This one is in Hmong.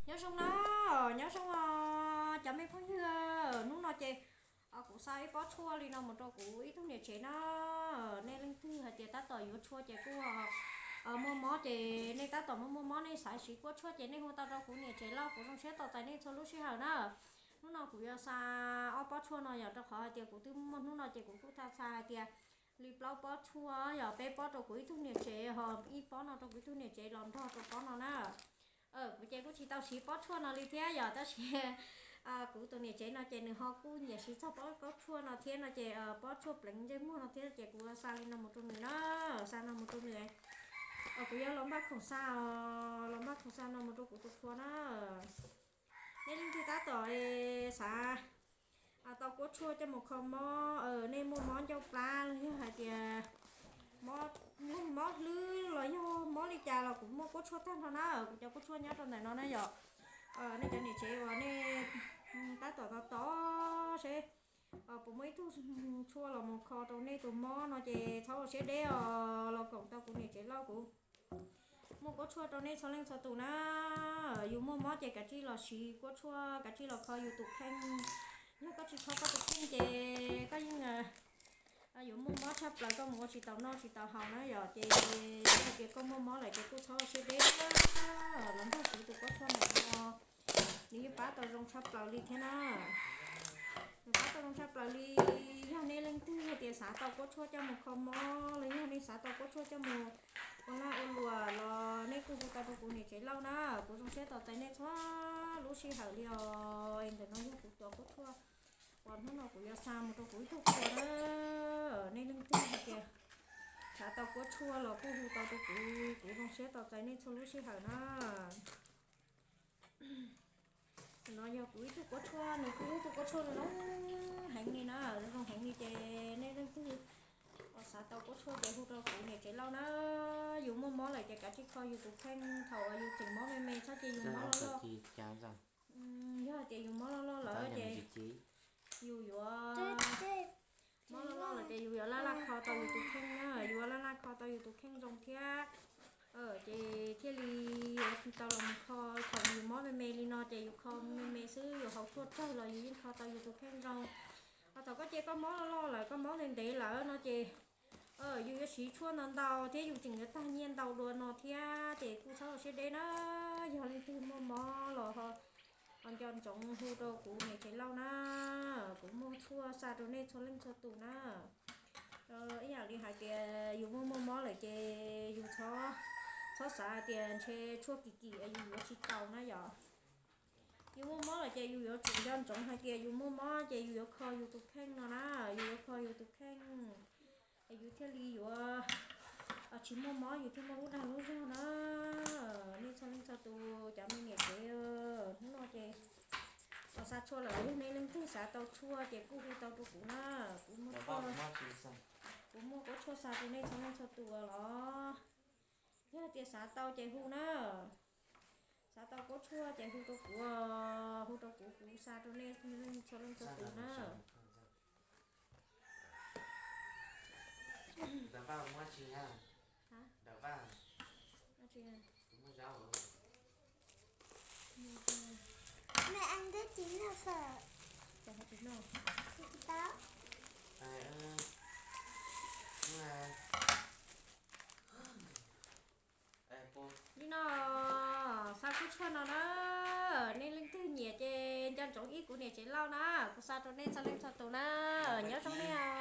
Nyob zoo na, nyob zoo os cov me phooj ywg, hnub no ces kuv xa ib pob tshuaj li no mus rau kuv ib tug niam tsev na. Nej leej twg hais tias tab tom yuav tshuaj ces kuj muaj mob ces nej tab tom muaj muaj mob nej xav siv kuab tshuaj ces nej hu tau rau kuv niam tsev lauj, kuv zoo siab tos txais nej txhua lub sij hawm na. Hnub no kuv yuav xa ob pob tshuaj no yog rau qhov hais tias kuv twb muaj hnub no ces kuv kuj tau xa hais tias li plaub pob tshuaj yog peb pob rau kuv ib tug niam tsev ho ib pob no rau kuv ib tug niam tsev los nrog rau pob no na. Kuv ces kuj tsis tau siv pob tshuaj no li thiab yog tab sis kuv tus niam tsev no ces nws ho kuj nyiam siv txog pob tshuaj no thiab no ces pob tshuaj pleev ntsej muag no thiab ces kuv xa li no mus rau nws na, xa no mus rau nws. Kuv yuav los npaj khoom xa, los npaj khoom xa no mus rau kuv tus txhua na. Nej leej twg tab tom xav tau kuab tshuaj coj mus kho mob, nej muaj mob ncauj plab los yog hais tias mob neeg mob hlwb los yog mob li cas los kuv muaj kuab tshuaj tag nrho na, kuv cov kuab tshuaj nyob rau ntawm no na yom. Nej cov niam tsev uas nej tab tom tos tos seb puas muaj ib tug tshuaj los mus kho rau nej tus mob no ces txhob ua siab deb os, los koom tau kuv niam tsev lauj, kuv muaj kuab tshuaj rau nej txhua leej txhua tus na. Yus muaj mob ces kav tsij los siv kuab tshuaj, kav tsij los kho yus tus kheej. Yog koj tsis kho koj tus kheej ces koj yeej yuav muaj mob tshaj plaws, koj mus ua tsis tau noj tsis tau haus na yom. Ces yog tias koj muaj mob lawm ces kuj txhob ua siab deb, los nrog siv tus kuab tshuaj ntawm no, nws yeej pab tau zoo tshaj plaws li thiab na. Nws pab tau zoo tshaj plaws li. Yog nej leej twg hais tias xav tau kuab tshuaj coj mus kho mob los yog nej xav tau kuab tshuaj coj mus ua lag ua luam los nej kuj hu tau rau kuv niam tsev lauj na, kuv zoo siab tos txais nej txhua lub sij hawm li os. Ntawm no yog kuv cov kuab tshuaj uas hnub no kuv yuav xa mus rau kuv ib tug txhua na. Nej leej twg hais tias xav tau kuab tshuaj los kuj hu tau rau kuv, kuv zoo siab tos txais nej txhua lub sij hawm na. No yog kuv ib tug kuab tshuaj, nws kuj yog ib tug kuab tshuaj zoo heev li na, zoo heev li ces nej leej twg xav tau kuab tshuaj ces hu rau kuv niam tsev lauj na. Yus muaj mob lawm ces kav tsij kho yus tus kheej, thaum uas yus tseem mob me me txhob cia yus mob loj loj. Yog tias yus mob loj loj lawm ces yus yuav mob loj loj lawm ces yus yuav laj laj kho tau yus tus kheej na, yus yuav laj laj kho tau yus tus kheej zoo thiab. Ces thiaj li yuav tau los kho, thaum yus mob me me li no ces yus kho me me xwb, yus haus tshuaj tsawg los yus yeej kho tau yus tus kheej zoo. Ho thaum koj cia koj mob loj loj lawm, koj mob ntev ntev lawm no ces yus yuav siv tshuaj ntau ntau thiab yus tseem yuav tag nyiaj ntau dua no thiab ces kuj txhob ua siab deb na. Yog leej twg muaj mob los ho nco ntsoov hu rau kuv niam tsev lauj na, kuv muaj tshuaj xa rau nej txhua leej txhua tus na. Ib yam li hais tias yus muaj muaj mob lawm ces yus txhob xav hais tias ntshe tshuaj kim kim yus yuav tsis tau na yom. Yus muaj mob lawm ces yus yuav tsum nco ntsoov hais tias yus muaj mob ces yus yuav kho yus tus kheej no na, yus yuav kho yus tus kheej, yus thiaj li yuav tsis muaj mob, yus thiaj muaj lub dag lub zog na. Nej txhua leej txhua tus cov me niam tsev, hnub no ces los xa tshuaj lawm, yog nej leej twg xav tau tshuaj ces kuj hu tau rau kuv na, kuv muaj tshuaj, kuv muaj kuab tshuaj xa rau nej txhua leej txhua tus los. Yog tias xav tau ces hu na, xav tau kuab tshuaj ces hu rau kuv, hu rau kuv, kuv xa rau nej txhua leej txhua tus na. Li no, xa kuab tshuaj no na, nej leej twg nyiam ces nco ntsoov ib kuv niam tsev lauj na, kuv xa rau nej txhua leej txhua tus na, nyob zoo nej.